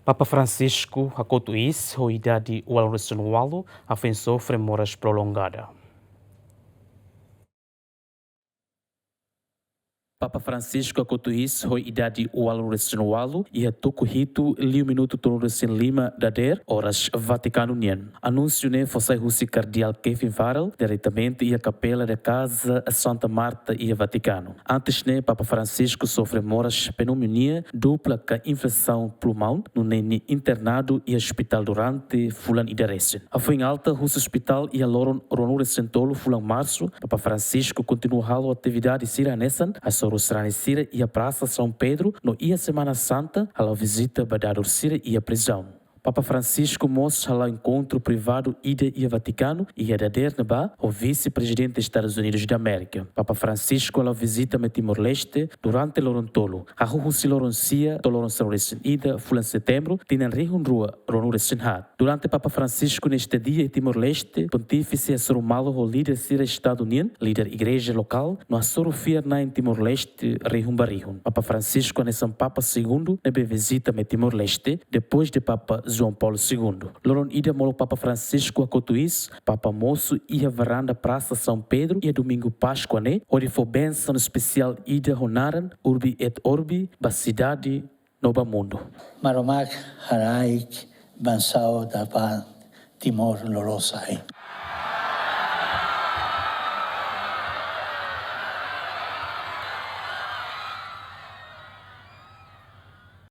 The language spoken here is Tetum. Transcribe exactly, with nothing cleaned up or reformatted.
Papa Francisco hakotu iis ho idade ualunulu-resin-ualu, hafoin sofre moras prolongada. Papa Francisco hakotu iis ho idade ualunulu-resin-ualu iha tuku hitu liu minutu tolunulu-resin-lima dadeer, oras Vatikanu nian. Anúnsiu ne'e fó sai husi Kardeál Kevin Farrell diretamente iha Capela da Casa Santa Marta iha Vatikanu. Antes ne'e, Papa Francisco sofre moras pneumonia dupla ka inflamasaun pulmaun, nune'e nia internadu iha ospitál durante fulan ida resin. Hafoin alta husi ospitál iha loron ruanulu-resin-tolu fulan Marsu, Papa Francisco kontinua halo atividade sira hanesan hasoru sarani sira iha Prasa São Pedro no iha Semana Santa hala'o vizita ba dadus sira iha prizaun. Papa Francisco mós hala'o enkontru privadu ida iha Vatikanu iha dadeer ne'ebá ho Vise-Prezidente Estadus Unidus da Amérika. Papa Francisco hala'o vizita mai Timor-Leste durante loron tolu, hahú husi loron sia to'o loron sanulu-resin-ida fulan Setembru tinan rihun rua ruanulu-resin-haat. Durante Papa Francisco nia estadia iha Timor-Leste, Pontífise hasoru malu ho líder sira Estadu nian, líder igreja lokál, no hasoru fiar-na'in Timor-Leste rihun ba rihun. Papa Francisco hanesan Papa segundu ne'ebé vizita mai Timor-Leste, depois de Papa João Paulo segundo. Loron ida molok Papa Francisco hakotu iis, Papa mosu iha varanda Prasa São Pedro iha Domingu Páskua ne'e, hodi fó bensaun espesiál ida ho naran Urbi et Orbi ba sidade no ba mundu. Maromak haraik bensaun ba Timor loloos ai.